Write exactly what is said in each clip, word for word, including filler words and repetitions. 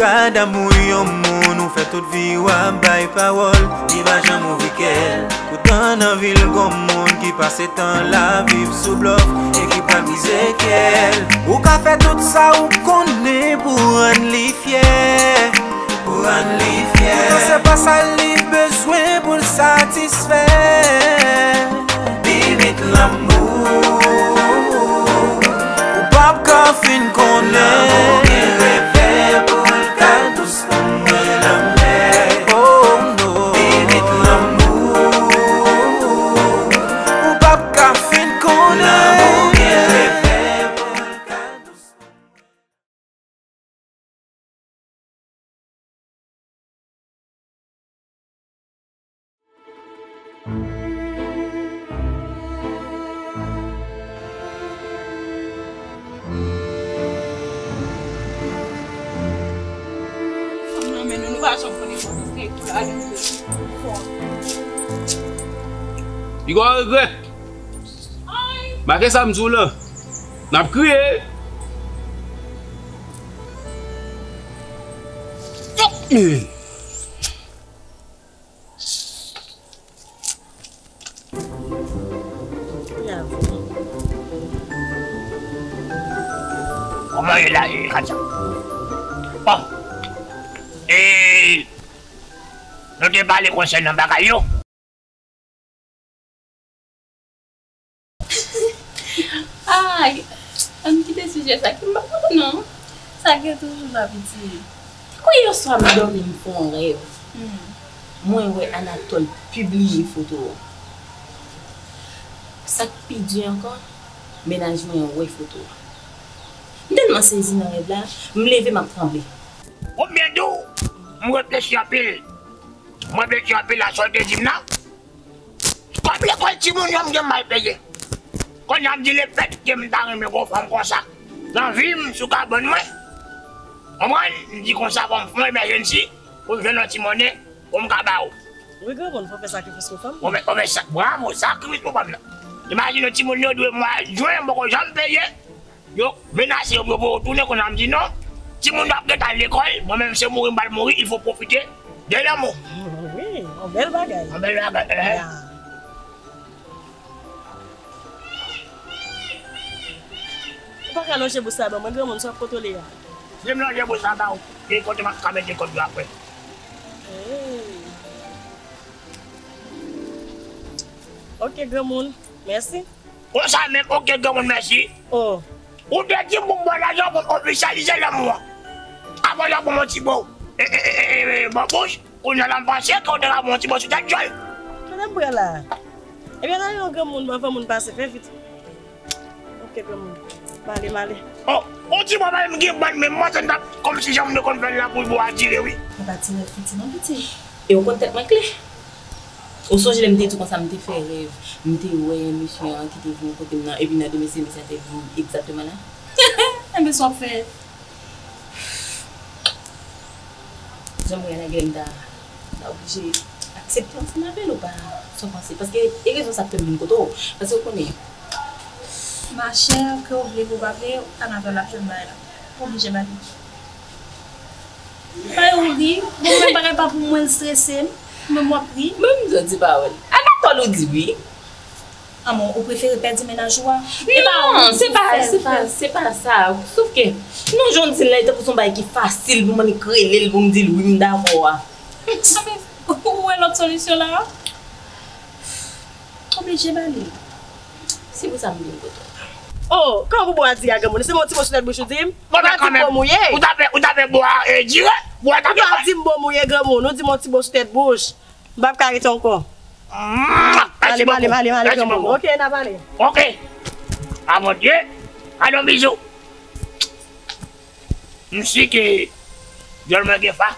Madanm ou yon moun, ou fè tout vi w ap bay pawòl, li pa janm ouvri kè l. Poutan nan vil gon moun ki pase tan l ap viv sou blòf e ki pral brize kè l. Ou ka fè tout sa ou konnen pou rann li fyè, pou rann li fyè. Poutan se pa sa li bezwen pou l satisfè. Limit lanmou, ou p ap ka fin konnen. Lanmou gen revè pou l ka dous tankou lanmè. Oh no. Limit lanmou, ou p ap ka fin konnen. Lanmou gen revè pou l ka dous. Fanm nan men nou, nou pa janm konn enpòtans li pou lavi nou. Li gon regrè. Make sa m di w la. N ap kriye. Fòk men. Kòman ye la, e, Katia? Bon. E, nou te pale konsènan bagay yo. Ay, ann kite sijè sa ki m pa konn non. Sa gen toujou la piti. Te kwè yè swa m dòmi m fè yon rèv. Hmm. Mwen wè Anatòl pibliye foto a. Sa k pi di ankò, mennaj mwen an wè foto a. M tèlman sezi nan rèv la, m leve m ap tranble. Ou byen di w, m reflechi anpil. M reflechi anpil a sa w te di m nan. Kòb lekòl timoun yo m gen mal peye. Kounye a m di lefètke m ta renmen gon fanm konsa nan vi m sou kabann mwen. Konprann? M di konsa fò m fè yon emèjensi pou m jwenn yon ti monnen pou m ka ba ou. Wi, granmoun, fò fè sakrifis pou fanm. Fò fè, fò fè sa, bravo, sakrifis pou fanm nan. Imajine w timoun yo dwe mwa jen, m poko janm peye. Yo menase yo pou yo retounen, kounye a m di non. Timoun yo ap gentan al lekòl, mwen menm se mouri m pral mouri, il faut profiter de l'amour. Wi, yon bèl bagay. Yon bèl bagay, eh. Ya. Ou pa ka lonje bouch la ban mwen, granmoun, sa w ap kontwole a. Si m lonje bouch la ba ou, e kote m ap ka mete kòb yo apre. Hey. Ok, granmoun, mèsi. Konsa menm, ok, granmoun, mèsi. Oh. Ou te di m pou m ba w lajan pou n ofisyalize lanmou an. Apre sa, pou m yon ti bo, e, e, e, e, e, bò bouch, kounye a la m panse ke w te ka ba m yon ti bo sou tèt djòl. Kote m pran la? Ebyen, nan yon granmoun, anvan moun pase, fè vit. Ok, granmoun. M ale, m ale. Oh, yon ti bo, m gen bann, men m panse n t ap, kòmsi jan m te konn fè l la pou bo a dire, wi. Ou pa ti rèv piti, non, piti. E ou konn tèt mwen klè. Ou sonje lè m te di w konsa m te fè rèv, m te wè mesye an ki te vin kote m nan, epi nan demen se mesye an te vin egzakteman la? Enben, sa w ap fè? Jan m wè a la, genlè m ta, ta oblije aksepte ansanm avè l, ou pa, sa w panse? Paske e rezon sa k fè m vin kote w. Paske ou konnen. Machè, ke w vle, ke w pa vle, Anatòl ap jwenn bagay la. Oblije ba li. Bay ou ri, bon, men bagay pa pou mwen, l strese m. Ou menm w ap ri. Menm jan di pawòl. Anatòl ou di wi. Anmò, ou prefere pèdi mennaj ou a? E pa ou, non, se pa, se pa, se pa sa. Sof ke, non, jan w di l la, e tankou se yon bagay ki fasil pou m annik rele l, pou m di l wi, m dakò a. Ou wè lòt solisyon la? Oblije ba li. Se pou sa m vin kote w. Oh, kòman pou bo a di a granmoun? Se yon ti bo sou tèt bouch ou di m? Bon, men kanmenm, ou ta fè, ou ta fè bo a, e, dire, bo a ta fè. Ou pa di m bo mouye granmoun, ou di m yon ti bo sou tèt bouch. M p ap ka rete ankò. Mm, ale, ale, ale, ale, granmoun. Ok, n a pale. Ok. A Bondye. Gade yon bizou. M si ke dyòl mwen gen fa.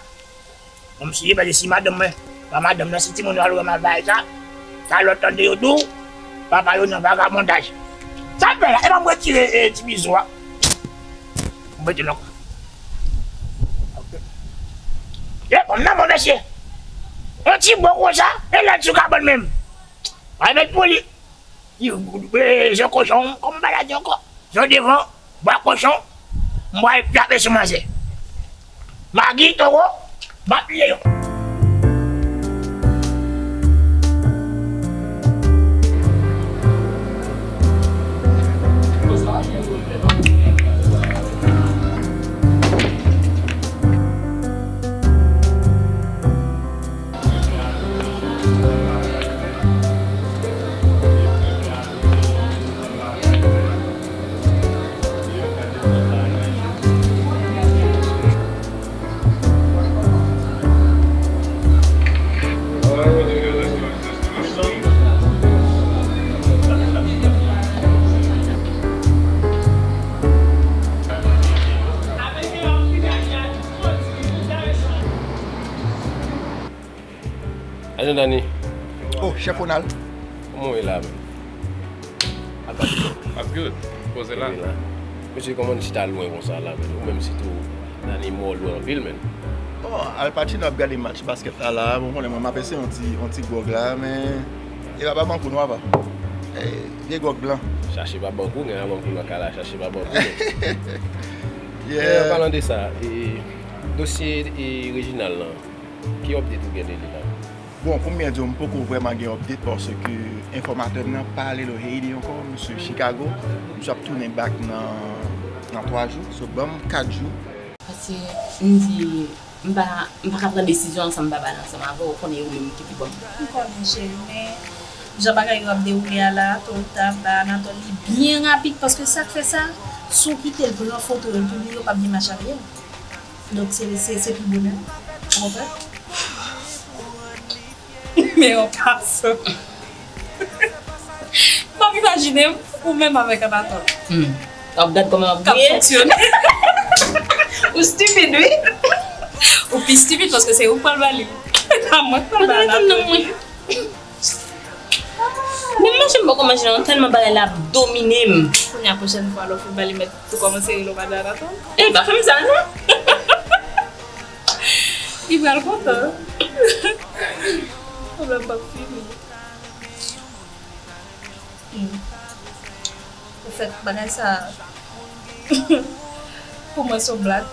Bon, m siye, paske si madanm mwen, pa madanm nan, si timoun yo al wè m al bagay sa, sa lòt tande yo di w, papa yo nan vagabondaj. Sa m fè la, e pa m retire, e, ti bizou a. M mete l ankò. Ok. E, fanm nan, bon, mesye. Yon ti bo konsa, e lòt sou kabann menm. Pa met pou li. Li, e, jan kochon, kòm m pa ta di ankò. Jan devan, bwa kochon, m pral frape sou manzè. Magi, toro, bat pye yo. Ajan Dani. Oh, Chèf Ronald. Kòman w ye la menm? Al pati. I'm good. Poze la. Poze la. Mesye, kòman n chita lwen konsa la menm? Ou menm sitou, Dani, mò lwen anpil menm. Bon, Al Pacino ap gade match baskèt la la, bon, konnen mwen m ap eseye yon ti, yon ti gwòg la, men e pa, pa bankou non, apa. Eh, vye gwòg blan. Chache pa bankou, gen yon bankou nan kay la, chache pa bankou. Yeah. Eh, an palan de sa, e, dosye, e, Reginald lan, ki update ou gen de li la? Bon, pou m byen di w, m poko vrèman gen update paske enfòmatè m nan pa ale Haiti ankò, misye Chicago. Misye ap tounen back nan, nan twa jou. So, ban m kat jou. Paske m di, m pa, m pa ka pran desizyon san m pa pale ansanm avè w, ou konnen ou menm ki pi bon. M konnen, cheri, men jan bagay yo ap dewoule a la, to ou ta, ba Anatòl li byen rapid, paske sa k fè sa, si w kite l pran foto yo, l pibliye, yo p ap gen match avè l. Donk, se, se, se pi bonè. Ou konprann? Men an pasan. M ap imajine m, ou menm avèk Anatòl. Hmm. W ap gad kòman m ap gouye. K ap fonksyone. Ou stipid, wi. Ou pi stipid paske se ou k pral ba li. A mwen k pral ba Anatòl. Men manje m poko manje non, tèlman bagay la ap domine m. Kounye a pwochèn fwa lè w fin ba li mèt tou kòmanse rele w madan Anatòl. Ey, pa fè m sa non. Li pral kontan. Pwoblèm p ap fini. Hmm. Anfèt, bagay sa, pou mwen, se yon blag.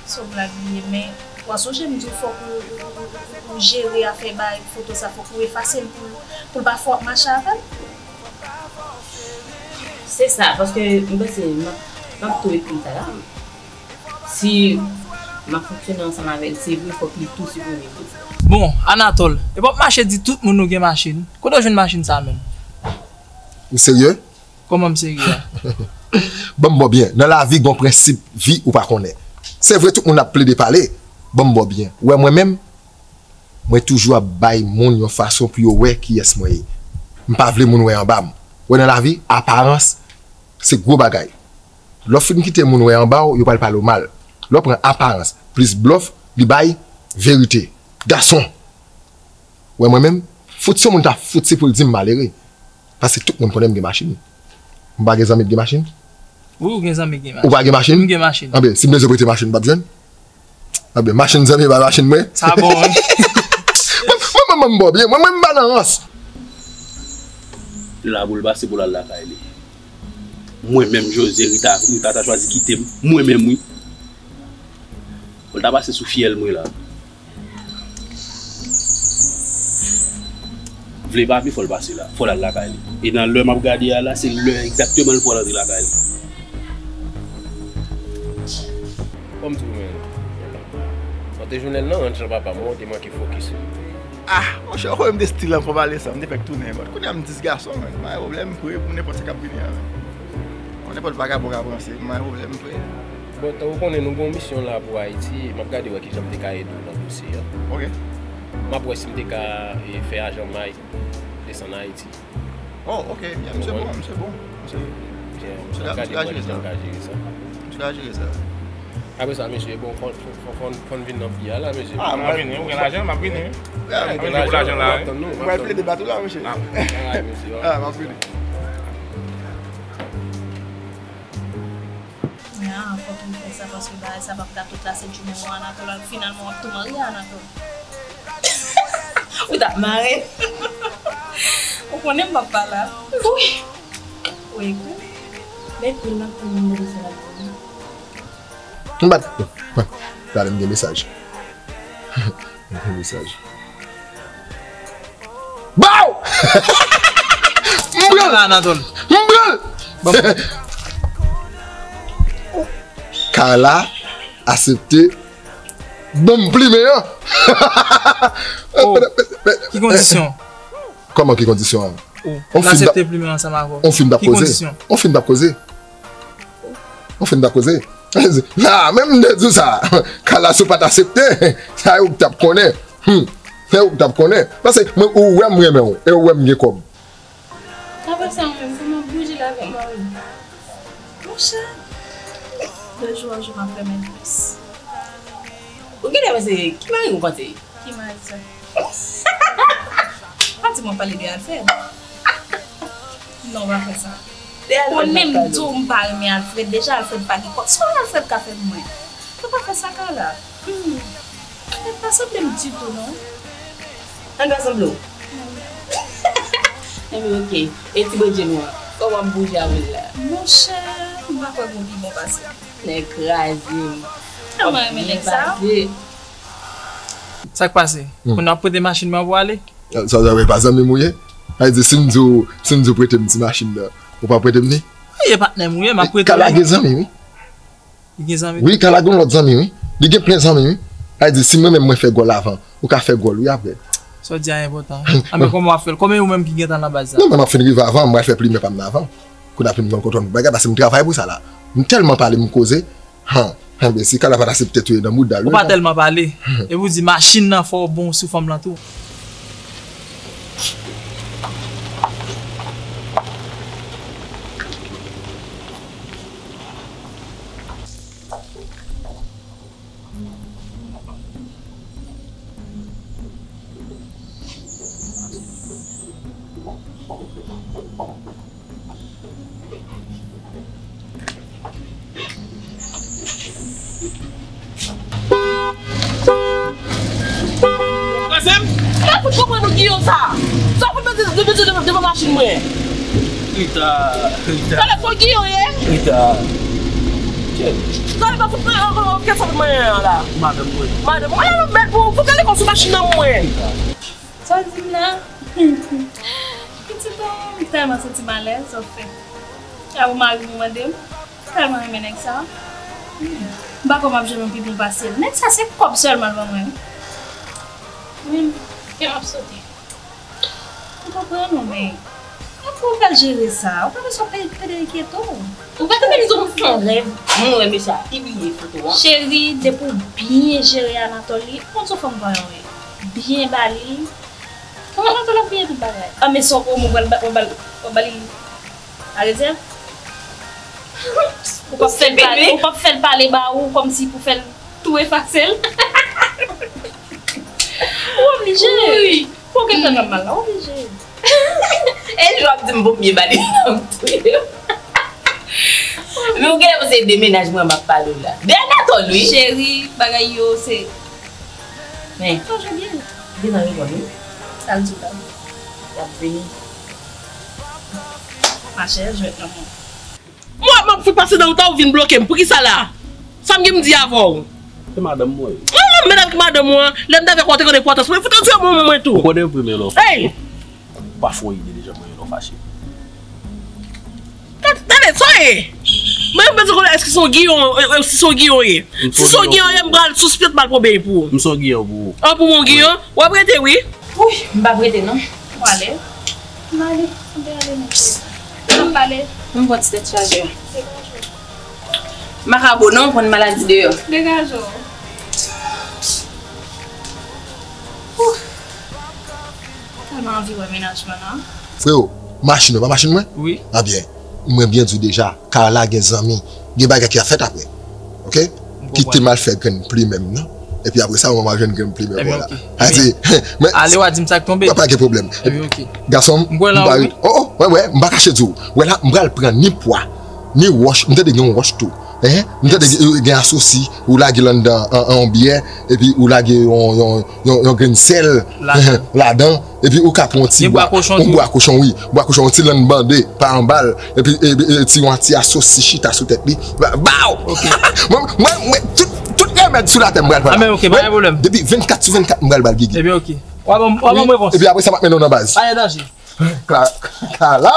Se yon blag li ye, men w a sonje m di w fòk ou, ou, ou, ou, ou jere afè bay foto sa, fòk ou efase l pou, pou l pa fè w ap mache avè l. Se sa, paske m panse m ap, m ap tou ekri l talè. Si m ap fonksyone ansanm avè l, se vre, fòk li tou siprime foto. Bon, Anatòl, e p ap mache di tout moun nou gen machin. Kote w jwenn machin sa menm? Ou serye? Kòman m serye a? Ban m ba w byen, nan lavi gen yon prensip vi ou pa konnen. Se vre tout moun ap plede pale, ban m ba w byen. Ou wè mwen menm, mwen toujou ap bay moun yon fason pou yo wè kiyès mwen ye. M pa vle moun wè anba m. Ou wè nan lavi, aparans se gwo bagay. Lè w fin kite moun wè anba w, yo pral pale w mal. Lè w pran aparans plis blòf, li bay verite. Gason! Wè mwen menm, fout si yon moun ta fout se pou l di m malere. Paske tout moun konnen m gen machin. M pa gen zanmi k gen machin? Wi, ou gen zanmi k gen machin. Ou pa gen machin? M gen machin. Anben, si m bezwen prete machin, m p ap jwenn? Anben, machin zanmi m pa machin mwen? Sa bon, wi. Mwen, mwen, mwen, mwen, m ba w byen. Mwen, mwen, m pa nan rans. Li la pou l pase pou l al lakay li. Mwen menm, Jose, Rita, Rita ta chwazi kite m. Mwen menm, wi. Pou l ta pase sou fyèl mwen la. Vle pa vle, fò l pase la. Fò l al lakay li. E nan lè m ap gade a la, se lè egzakteman l fò l antre lakay li. Kòm di w, men, mwen te jwenn l nan rant jan papa m, mwen te manke fokis. Ah, monchè, ou konnen m te stil an konvalèsan, m te fèk tounen ankò. Kounye a m dis gason, men. Pa gen pwoblèm, m prè pou nenpòt sa k ap vini a, men. Nenpòt vagabon k ap ranse, pa gen pwoblèm, m prè. Bon, tan ou konnen nou gen yon misyon la pou Ayiti, m ap gade wè kijan m te ka ede w nan dosye a. Ok. M ap wè si m te ka, e, fè ajan Mike desann Ayiti. Oh, ok, yeah, misye bon, misye bon. Misye, misye ka, misye ka jere sa. Misye ka jere sa. Apre sa, mesye, bon, fò, fò, fò, fò, fò n vin nan pi a la, mesye. Ah, m ap vini, ou gen lajan, m ap vini. Yeah, m ap vini pou lajan la, wi. M ap tann nou, m ap tann nou. Mwen plede bat ou la, mesye. Ah, alright, mesye, alright. Ah, m ap vini. Ah, fòk m fè sa paske bagay sa p ap ka tout la sèt jounen mwen Anatòl, finalman w ap tou marye Anatòl. Ou t ap mare. Ou konnen m p ap pa la. Wi. Wi, wi. Men pi m ap tou mande sa la. M bat. Talè m gen mesaj. M gen mesaj. Baw! M pran l! Anatòl. M pran l! Carla aksepte ban m plimen an. Oh, ki kondisyon? Kòman ki kondisyon an? Oh, l aksepte plimen ansanm avè w. On fim n ap koze. Ki kondisyon? On fim n ap koze. On fim n ap koze. La, menm m te di w sa. Carla, si w pa t aksepte, sa yo k t ap konnen. Hmm. Se ou k t ap konnen. Paske mwen, ou wè m renmen w, e ou wè m gen kòb. Apre sa, mwen menm, kòman bouje la avèk mari m? Monchè, de jou an jou, m ap renmen l plis. Ou genlè panse, ki mari ou panse? Ki mari sa? Pa di mwen pale de Alfred. Non, w pa fè sa. Konnen m di w m pa renmen Alfred, deja Alfred pa gen kòb. Sa Alfred ka fè pou mwen? Ou pa fè sa, Carla. Hmm. Ou pa sanble m ditou, non. An ka sanble w? Enben, oke. E ti Bondye nou an? Kòman w ap bouje avè l la? Monchè, m pa kwè gen pi bon pase l. Nèg kraze m. Tèlman renmen nèg sa. Sa k pase? Hmm. Kounye a w ap prete machin mwen pou ale? Sa, sa, sa, pa zanmi m ou ye? Sa vle di, si m di w, si m di w prete m ti machin nan, ou pa prete m li? Wi, e patnè m ou ye, m ap prete w li. Carla gen zanmi, wi. Li gen zanmi? Wi, Carla gen lòt zanmi, wi. Li gen plen zanmi, wi. Sa vle di, si mwen menm mwen fè gòl avan, ou ka fè gòl, wi, apre. Sa w di a enpòtan, wi. Anben, kòman w ap fè l? Kòman ou menm ki gentan nan baz la? Non, men m ap fin rive avan, m pral fè plimen pa m nan avan. Kounye a plimen an kontan tout bagay, paske m travay pou sa la. M tèlman pale, m koze. Han, enben, si Carla pa t aksepte touye nan mouda l, wi. Ou pa tèlman pale. Epi w di machin nan fè w bon sou fanm lan tou. Pase m? Sa fout konprann ou Giyon sa? Sa fout mete devan, devan, devan machin mwen? Rita, Rita. Talè se w Giyon ye? Rita. Talè pa fout mwen, mwen, mwen, kè sa fout mwen an la? Madanm mwen. Madanm mwen, ala lòt mèd pou, pou gade kòm sou machin nan mwen. Rita. Sa w di m la? Pitit an, m tèlman santi m alèz, anfen. Apre mari m mande m, m tèlman renmen nèg sa. M pa kwè m ap jwenn yon pi bon pase l. Nèg sa se kòb sèlman l ban mwen. Wi, kè m ap sote. M konprann ou, men apre w pral jere sa, ou pa bezwen pede, pede enkyete w. Ou pa tande m di w m fè yon rèv, mwen wè mesye a pibliye foto a. Cheri, depi w byen jere Anatòli, ou konn se yon fanm vanyan w ye. Byen ba li. Kòman Anatòli ap bliye tout bagay? Ah, men sa w pran w pral ba, w pral, w pral ba li a rezèv? Ou p ap fè l pale, ou p ap fè l pale ba ou kòmsi pou fè l tou efase l. Ou oblije. Wi. Pou w gentan nan mal la, ou oblije. E jou w ap di m pou m byen ba li, m ap touye w. Men ou genlè panse de mennaj mwen m ap pale w la. De Anatòl, wi. Cheri, bagay yo se. Men. Sonje byen. Li nan reponn, wi. Sa l di w la? L ap vini. Machè, jwèt nan men w. Mwen, m ap fout pase nan wout la, ou vin bloke m. Poukisa la? Sa m gen m di avè w? Se madanm mwen. Oh, medam ki madanm ou an, lè m t avèk ou, ou te konn enpòtans mwen. Fout antre mwen, mwen tou. Ou konn enprime lè w fache. Ey! Ou pa fè yon ide deja, mwen, lè w fache. Tande, tande, sa w ye? Mwen, mwen di konn èske se yon giyon, e, e, si se yon giyon ye. Si se yon giyon ye, m pral sou spit, m pral pran beny pou ou. M se yon giyon pou ou. An, pou mwen, giyon? W ap rete, wi. Wi, m p ap rete, non. Ou ale? M ale, m te ale, men. M ap pale. M pran ti tèt chaje. Degaje w. Makabo, non, pran maladi deyò. Degaje w. Ouf. Tèlman anvi wè mennaj mwen nan. Freo, machin ou pa machin mwen? Wi. A byen, mwen byen di w deja, Carla gen zanmi, gen bagay ki ap fèt apre. Oke? Kite m al fè grenn plimen m nan. Epi apre sa, mwen, m a jwenn grenn plimen mwen la. Sa di, men, ale w a di m sa k tonbe. Pa gen pwoblèm. Epi, oke. Gason m, m pa, oh, oh, wè, wè, m pa kache di w. Wè la, m pral pran ni pwa, ni wòch. M tande gen yon wòch tou. Hein? M tande gen, gen asosi, ou lage l anndan an, an yon byè, epi ou lage yon, yon, yon, yon grenn sèl ladan. Epi ou ka pran yon ti bwa, yon bwa kochon, wi. Bwa kochon, yon ti lann bande pa anba l. Epi, e, e, ti, yon ti asosi chita sou tèt li. Ba, baw! Mwen, mwen, mwen, tout, tout rè, Mèt sou latè, m pral pran. Ah, men ok, pa gen pwoblèm. Depi vennkat sou vennkat, m pral bal Gigit. Ebyen, ok. W a ban m, w a ban m repons. Epi apre sa, m ap mennen w nan baz. Pa gen danje. Kla-, Kala,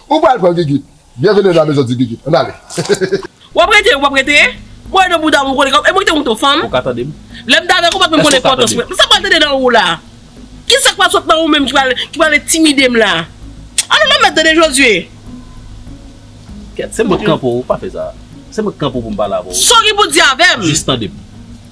ou pral pran Gigit. Bienvenue dans la maison du Gigit. Ann ale. W ap rete, w ap rete. Mwen nan bouda m, ou konnen kòm, e mwen ki te montre w fanm. Ou ka tande m? Lè m t avèk ou, w pa t menm konnen enpòtans mwen. Sa m pral tande nan ou la? Ki sa k pral sot nan ou menm ki pral, ki pral entimide m la? Alò, nan mèt tande Josué. Kèt, se mwen k kanpe w, pa fè sa. Se mwen k kanpe w pou m pale avè w. Sa w gen pou di avè m? Jis tande m.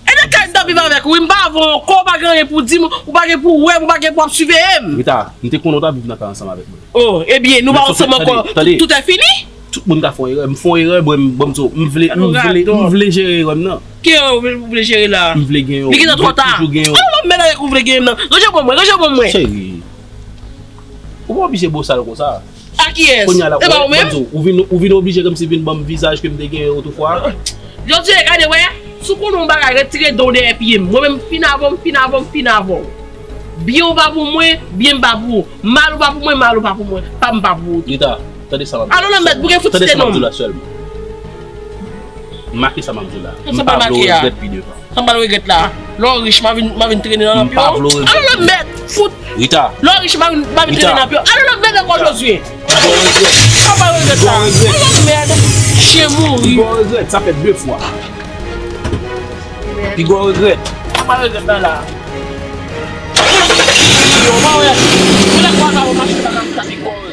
E nan kay m t ap viv avèk ou, wi, m pa avè w ankò, ou pa gen anyen pou di m, ou pa gen pou wè m, ou pa gen pou ap siveye m. Rita, m te konnen w t ap viv nan kay ansanm avèk mwen. Oh, ebyen, nou pa ansanm ankò, tout est fini? Tout moun ka fè yon erè, m fè yon erè, mwen, m, bon, m di w, m vle, m vle, m vle jere erè m nan. Ki erè ou vle, ou vle jere la? M vle gen yon, m vle toujou gen yon. Alò, mèt avèk ou vle gen m nan. Ranje bon mwen, ranje bon mwen. Cheri, ou pa oblije bosal konsa. A kiyès? Kounye a la, ou vin, ou vin oblije kòmsi vin ban m vizaj ke m te genyen otoufwa. Jodi, gade, wè, si w konnen yon bagay, retire do w dèyè pye m. Mwen menm, m fin avè w, m fin avè w, m fin avè w. Byen ou pa pou mwen, byen m pa pou ou. Mal ou pa pou mwen, mal ou pa pou mwen. Pa m pa pou ou tou. Rita, tande sa m ap di w la. Alò, nan mèt, bouke fout site non m. Make sa m ap di w la. M pa vle w regrèt pi devan. Sa m pral regrèt la. Lè w rich, m a vin, m a vin trennen nan lanpyon. M pa vle w regrèt. Alò, nan mèt, fout. Rita. Lè w rich, m a vin, m a vin trennen nan lanpyon. Alò, nan mèt ankò, Josué. Sa m pral regrèt la. Alò, nan mèt. Chen mouri. Pi gwo regrèt, sa fè de fwa. Pi gwo regrèt. Sa m pral regrèt la, la. Yo, m a wè. Mwen lè kwa sa, mwen mache pa nan pi gwo regrèt.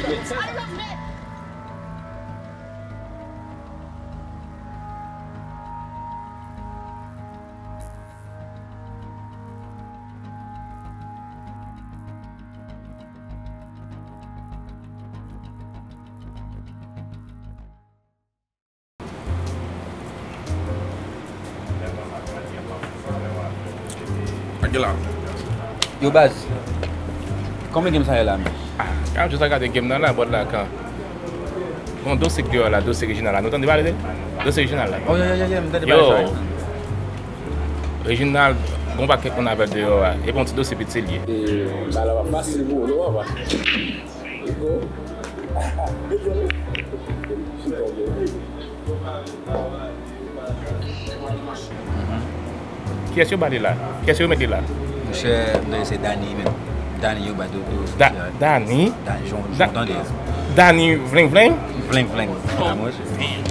Yo baz, kòman game sa ye la menm? Ah, y ap jis gade game nan la, bòt la kan. Gon dosye k deyò la, dosye Reginald la. Nou tande pale de l? Dosye Reginald la. Oh, yeah, yeah, yeah, yeah, m tande pale sa. Yo. Reginald, gon pakèt moun avè l deyò a. E pa yon ti dosye piti l ye. E, bagay la pa fasil pou ou, non, papa. Kiyès yo ba li la? Kiyès yo mete la? Monchè, m tande se Dani menm. Dani yo ba do, do. Da-, Dani? Dani, jan, jan tande. Dani vleng vleng? Vleng vleng. Ah, monchè.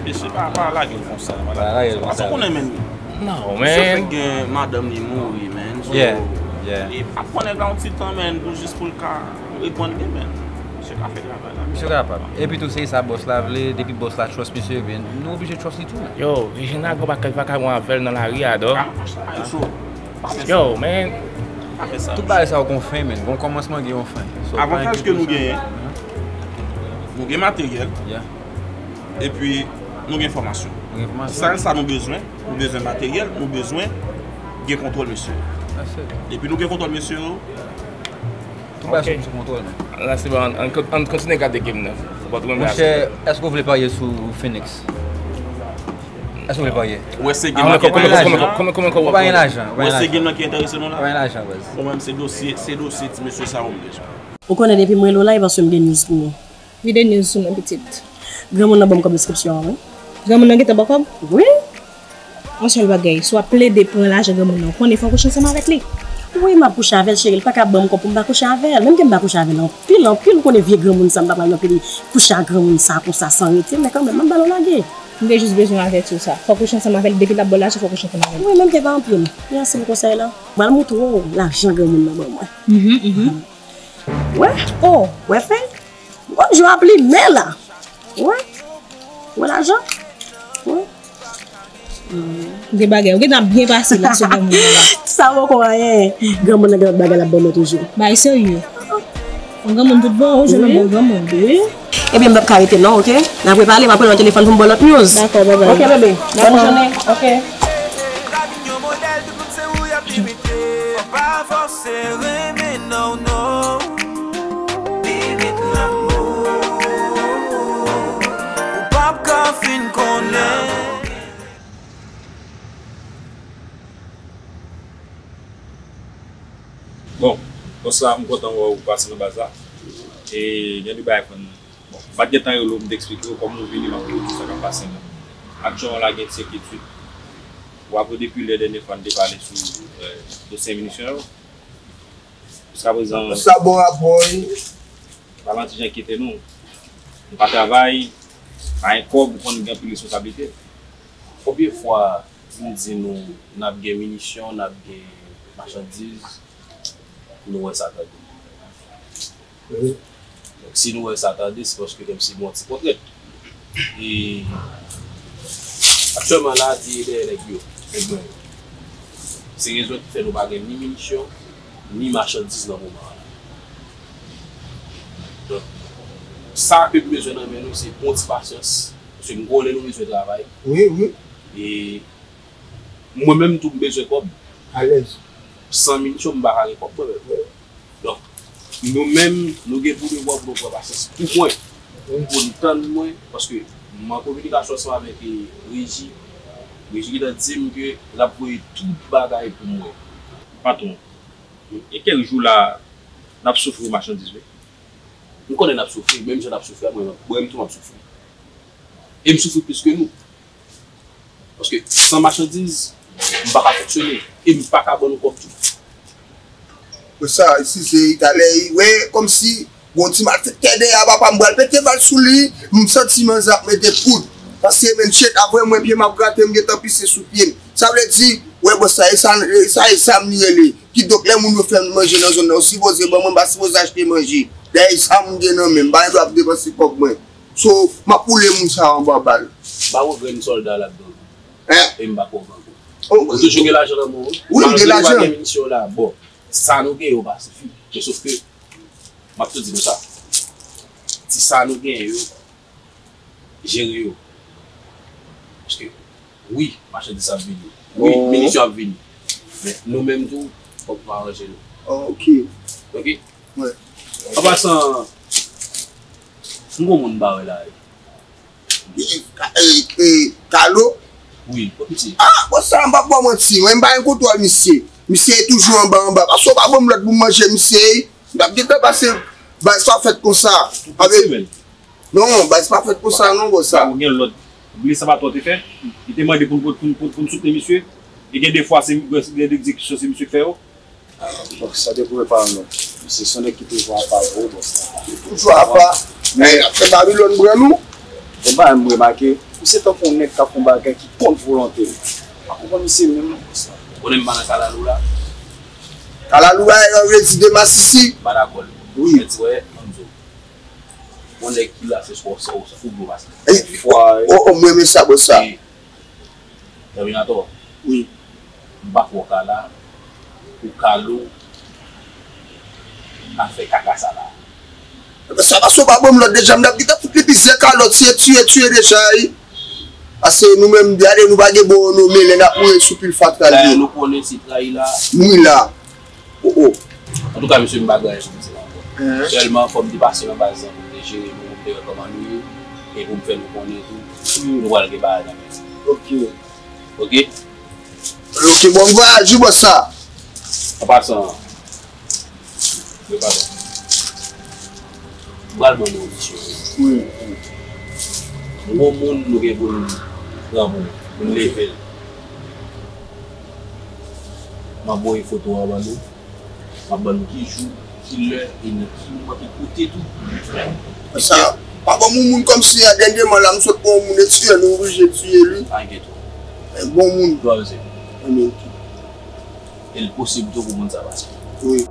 Mesye pa, pa lage l konsa. Pa lage l konsa. Paske w konnen, men. Non, man. Misye fèk gen madanm li mouri, man. So, yeah, yeah. Li ap pran nèg la yon ti tan, man, pou jis pou l ka reprann li, man. Misye ka fè travay la. Misye kapab. Epi tou, se sa bòs la vle, depi bòs la trust misye, ben, nou oblije trust li tou, man. Yo, Reginald gon pakèt vakabon avè l nan lari a, dò. Ah, so, pa fè sa. Yo, man. Pa fè sa. Tout bagay sa yo gon fen, man. Gon kòmansman, gen yon fen. So, avantaj ke nou genyen, nou gen materyèl. Yeah. Epi, nou gen fòmasyon. Nou gen fòmasyon. Sèl sa nou bezwen, nou bezwen materyèl, nou bezwen gen kontwòl mesye yo. That's it. Depi nou gen kontwòl mesye yo, tout bagay sou, sou kontwòl, man. La, se bon, ann, ann, ann kontinye gade game nan. Monchè, èske w vle parye sou Phoenix? Èske w vle parye? Ou wè se game nan ki enterese nou la? Ou pa gen lajan, ou pa gen lajan. Ou wè se game nan ki enterese nou la? Ou pa gen lajan, baz. Mwen menm, se dosye, se dosye ti mesye sa yo m bezwen. Ou konnen depi m rele w la, e paske m gen news pou ou. Vide news sou mwen, pitit. Granmoun nan ban m kòb enskripsyon an, wi. Granmoun nan gentan ba w kòb? Wi. Yon sèl bagay, si w ap plede pran lajan granmoun nan, ou konnen fò w kouche ansanm avèk li. Wi, m ap kouche avè l, cheri, l pa ka ban m kòb pou m pa kouche avè l. Menm ke m pa kouche avè l anpil, anpil, ou konnen vye granmoun sa, m pa pral nan peyi kouche ak granmoun sa konsa san rete, men kanmenm, m ap ba l yon lage. M te jis bezwen avèti w sa. Fò w kouche ansanm avè l, depi l ap ba w lajan, fò w kouche ansanm avè l. Wi, menm ke pa anpil. Mèsi pou konsèy la. M pral moutre w lajan granmoun nan ban mwen. Mhm, mhm. Wè? Oh, wè fè? Bon, jan ap limen la. Wè? Wè lajan? Wè? Gen bagay, ou gentan ap byen pase la sou granmoun nan la. Sa poko anyen. Granmoun nan gen lòt bagay l ap ban mwen toujou. Bay serye. Yon granmoun tout bon, ou jwenn yon bon granmoun. Wi. Ebyen, m p ap ka rete non, oke? N ap repale, m ap rele nan telefòn pou m ba w lòt news. Dakò, bye bye. Oke, bebe. Bòn jounen. Oke. Limit lanmou, ou p ap ka fin konnen. Bon, bòs la, m kontan wè w pase nan baz la. E gen de bagay fò n, bon, m pa t gentan rele w, m te eksplike w kòman w vini, m ap di w tout sa k ap pase m nan. Aktyèlman la gen ti enkyetid. Bravo, depi lè dènyè fwa n te pale sou, euh, dosye minisyon yo. Jiskaprezan, sa bon rapò, wi. Pa manti, jan enkyete nou. Nou pa travay, pa gen kòb, ou konn gen anpil responsablite. Konbyen fwa m di nou n ap gen minisyon, n ap gen machandiz, nou wè sa tande? Donk, si nou wè sa tande, se paske kòmsi nou yon ti kontrent. E aktyèlman la, di dèyè nèg yo, nèg mwen yo. Se rezon ki fè nou pa gen ni minisyon, ni machandiz nan moman an la. Donk, sa ke m bezwen nan men nou, se pran ti pasyans. Paske m konnen nou bezwen travay. Wi, wi. E mwen menm tou, m bezwen kòb. Alèz. San minisyon, m pa ka gen kòb mwen menm. Donk, nou menm, nou gen pou devwa pou nou pran pasyans pou mwen, pou n tann mwen, paske m an kominikasyon ansanm avèk, eh, Reji. Reji gentan di m ke l ap voye tout bagay pou mwen. Patwon, gen kèk jou la, n ap soufri machandiz, wi. M konnen n ap soufri, menm jan n ap soufri a, mwen, mwen menm tou m ap soufri. E m soufri plis ke nou. Paske san machandiz, m pa ka fonksyone. E m pa ka ban nou kòb tou. Pou sa, si se talè, wè, kòmsi, gon ti malfektè dèyè a, papa, m pral pete bal sou li, m santi manzè ap mete poud. Paske, men, shit, apre mwen, pye m ap grate, m gentan pise sou pye m. Sa vle di, wè, bòs sa, e sa, e sa, e sa m li rele. Kidonk, lè moun yo fè m manje nan zòn nan, yo sipoze ban mwen, m pa sipoze achte manje. Dayè, e sa m gen nan men m, m pa gen dwa ap depanse kòb mwen. So, m ap woule moun sa yo anba bal. M pa wè grenn sòlda ladan. Hein? E m pa konprann. Oh, ou toujou gen lajan nan men w? Wi, m gen lajan. Malgre nou pa gen minisyon la, bon, sa nou gen yo pa sifi. Men sof ke, m ap tou di nou sa. Ti sa nou gen yo, jere yo. Paske, wi, machandiz ap vini. Wi, minisyon ap vini. Men nou menm tou, fòk nou aranje nou. Ok. Ok? An pasan, m gon moun m pa wè la. Ka- e- e- Kalo? Wi, kot misye? Ah, bon, sa, m p ap ba w manti, mwen, m pa gen kontwòl misye. Misye toujou anba, anba. Paske w pa ban m lòd pou m manje misye. M t ap gentan pase. Baz pa fèt konsa. Tout semèn. Non, baz pa fèt konsa, non, bòs sa. Ou gen lòd. Ou bliye sa patwon te fè? Li te mande pou n, pou n, pou n, pou n soutni misye. E gen de fwa, se, gen de egzekisyon, se misye k fè yo. Bon, sa te pou e pa nou. Misye se yon nèg ki toujou apa vre, bòs la. Toujou apa. Men, ap fè Babilòn pran nou. Bon, bagay m remake, misye tankou yon nèg k ap fè yon bagay ki kont volonte l. Pa konprann misye menm, non, bòs la. Konnen m pa nan kalalou la. Kalalou a, e vle di de masisi. M pa dakò. Wi. Mwen di, wè, ann di w. Yon nèg ki la, se swa, swa, swa, fou gwo pase. E, o, o, mwen renmen sa, bòs sa. E, Terminator. Wi. M pa kwè w ka la, ou kalo, afè kaka sa la. Sa paske w pa ban m lòd deja, m t ap gentan fout li plizyè kalòt, si e tiye, tiye deja, wi. Paske nou menm, gade, nou pa gen bon renome, lè n ap mouri sou pil fatra l ye. Dayè, nou konnen se trayi la. Mouri la. Oh, oh. Antouka, mesye, m pa gen anyen pou m di la ankò. Sèlman, fò m te pase nan baz lan pou m te jere nou, pou m te wè kòman nou ye, e pou m fè nou konnen tou, nou pral gen bagay nan men. Ok. Ok? Ok, bon vwayaj, wi, bòs sa. An pasan, wi, padon. M pral ban nou yon misyon. Wi. Nou gon moun nou gen pou n pran pou, pou n leve l. M ap voye foto a ban nou. M ap ban nou ki jou, ki lè, e nan ki moman, ki kote tou. Sa, pa ban m yon moun kòmsi a dènyèman la, m sot pran yon moun e tiye l, nou oblije tiye li. Pa enkyete w. E bon moun. Dwa yo se. Anben, ok. E l posib tou pou moun sa pase. Wi.